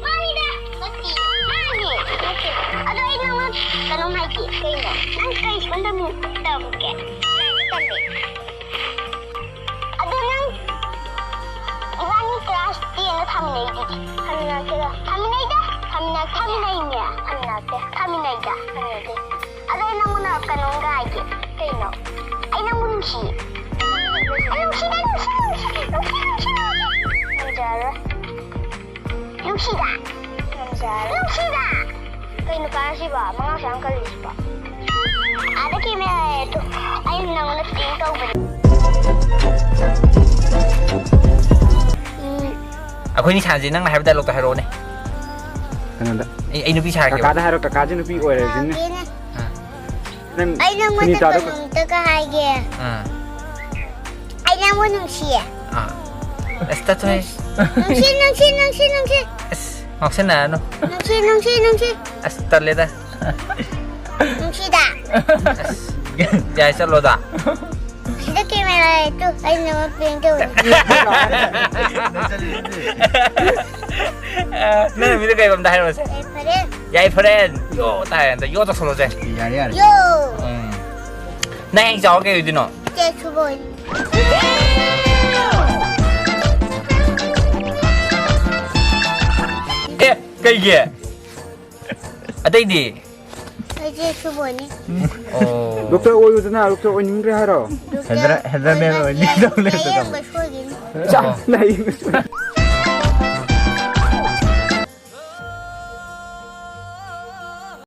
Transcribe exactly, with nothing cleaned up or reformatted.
ꯃꯥꯅꯤꯗ꯫ ꯅꯠꯇꯦ꯫ ꯃꯥꯅꯦ꯫ ꯅꯠꯇꯦ꯫ ꯑꯗꯣ ꯑꯩ ꯅꯪꯉꯣꯟꯗ ꯀꯩꯅꯣꯝ ꯍꯥꯏꯒꯦ꯫ ꯀꯩꯅꯣ? ꯅꯪ ꯀꯩ ꯁ꯭ꯀꯨꯜꯗ ꯇꯝꯒꯦ? ꯇꯝꯃꯦ꯫ ꯑꯗꯣ ꯅꯪ ꯏꯕꯥꯅꯤ class ten ꯗ ꯊꯥꯃꯤꯟꯅꯩꯗꯨꯗꯤ? ꯊꯥꯃꯤꯟꯅꯔꯛꯇꯦꯗ꯫ ꯊꯥꯃꯤꯟꯅꯩꯗ? ꯊꯥꯃꯤꯟꯅꯔꯛꯇꯦ꯫ ꯊꯥꯃꯤꯟꯅꯩꯅꯦ꯫ ꯊꯥꯃꯤꯟꯅꯔꯛꯇꯦ꯫ ꯊꯥꯃꯤꯟꯅꯩꯗ? ꯊꯥꯃꯤꯟꯅꯗꯦ꯫ ꯑꯗꯣ ꯑꯩ ꯅꯪꯉꯣꯟꯗ ꯀꯩꯅꯣꯝꯒ ꯍꯥꯏꯒꯦ꯫ ꯀꯩꯅꯣ? ꯑꯩ ꯅꯪꯕꯨ ꯅꯨꯡꯁꯤꯌꯦ꯫ ꯑꯩ ꯅꯨꯡꯁꯤꯗ, ꯅꯨꯡꯁꯤ, ꯅꯨꯡꯁꯤ, ꯅꯨꯡꯁꯤ, ꯅꯨꯡꯁꯤ, ꯅꯨꯡꯁꯤ꯫ ꯉꯝꯖꯔꯔꯣꯏ꯫ ꯅꯨꯡꯁꯤꯗ꯫ ꯉꯝꯖꯔꯔꯣꯏ꯫ ꯅꯨꯡꯁꯤꯗ꯫ ꯀꯩ ꯅꯨꯄꯥ ꯑꯁꯤꯕꯣ? ꯃꯉꯥꯡꯁꯨ ꯌꯥꯝ ꯀꯜꯂꯤꯁꯤꯕꯣ꯫ ꯑꯥꯗ camera ꯂꯩꯔꯦ ꯇꯨ꯫ ꯑꯩꯅ ꯅꯪꯉꯣꯟꯗ prank ꯇꯧꯕꯅꯦ꯫ ꯎꯝ꯫ ꯑꯩꯈꯣꯏꯅꯤ ꯁꯥꯟꯅꯁꯤ, ꯅꯪꯅ ꯍꯥꯏꯕ dialogue ꯇꯣ ꯍꯥꯏꯔꯛꯑꯣꯅꯦ꯫ ꯀꯩꯅꯣꯗ꯫ ꯑꯩ, ꯑꯩ ꯅꯨꯄꯤ ꯁꯥꯔꯛꯀꯦꯕ꯫ ꯀꯀꯥꯗ ꯍꯥꯏꯔꯣ, ꯀꯀꯥꯁꯦ ꯅꯨꯄꯤ ꯑꯣꯏꯔꯁꯤꯅꯦ꯫ ꯁꯥꯔꯛꯀꯦꯅꯦ꯫ ꯑꯥ꯫ ꯅꯪ ꯑꯩ ꯅꯉꯣꯟꯗ ꯁꯨꯅꯤꯇꯥꯗꯣ ꯀꯩꯅꯣꯝꯇꯒ ꯍꯥꯏꯒꯦ꯫ ꯑꯥ꯫ ꯑꯩ ꯅꯪꯕꯨ ꯅꯨꯡꯁꯤꯌꯦ꯫ ꯑꯥ꯫ ꯑꯁ, ꯇꯠꯊꯣꯛꯑꯦ꯫ ꯅꯨꯡꯁꯤ, ꯅꯨꯡꯁꯤ, ꯅꯨꯡꯁꯤ, ꯅꯨꯡꯁꯤ꯫ ꯑꯁ, ꯉꯥꯎꯁꯟꯅꯔꯅꯨ꯫ ꯅꯨꯡꯁꯤ, ꯅꯨꯡꯁꯤ, ꯅꯨꯡꯁꯤ꯫ ꯑꯁ, ꯇꯜꯂꯦꯗ꯫ ꯅꯨꯡꯁꯤꯗ꯫ ꯑꯁ, ꯌꯥꯏ, ꯆꯠꯂꯣꯗ꯫ ꯁꯤꯗ camera ꯂꯩ ꯇꯨ, ꯑꯩ ꯅꯉꯣꯟꯗ prank ꯇꯧꯔꯤꯅꯦ꯫ ꯅꯪ ꯃꯤꯗ ꯀꯩ ꯂꯝꯗ ꯍꯥꯏꯔꯣꯁꯦ? ꯌꯥꯏꯐꯔꯦ꯫ ꯌꯥꯏꯐꯔꯦ꯫ ꯌꯣ ꯇꯥꯏ, ꯑꯝꯇ ꯌꯣ ꯇꯧꯁꯜꯂꯣꯁꯦ꯫ ꯌꯥꯔꯦ, ꯌꯥꯔꯦ꯫ ꯌꯣ꯫ ꯎꯝ꯫ ꯅꯪ ꯍꯌꯦꯡ ꯆꯥꯎꯔ ꯀꯩ ꯑꯣꯏꯗꯣꯏꯅꯣ? ꯆꯦ ꯁꯨꯕꯣꯏ꯫ ꯑꯦ, ꯀꯩꯒꯤ? ꯑꯇꯩꯗꯤ? ꯑꯩꯁꯦ ꯁꯨꯕꯣꯏꯅꯤ꯫ ꯑꯣ꯫ Doctor ꯑꯣꯏꯌꯨꯗꯅ, doctor ꯑꯣꯏꯅꯤꯡꯗ꯭ꯔꯦ ꯍꯥꯏꯔꯣ? Doctor ꯍꯦꯗ꯭ꯔ-, ꯍꯦꯗ꯭ꯔꯃꯦꯟ ꯑꯣꯏꯕ ꯑꯣꯏꯅꯤꯡꯗꯧ ꯂꯩꯕꯗꯣ꯫ ꯂꯥꯌꯦꯡꯕ ꯁꯣꯏꯈꯤꯅꯤ꯫ ꯆꯥ-, ꯑꯣ꯫ ꯂꯥꯌꯦꯡꯕ ꯁꯣꯏ-,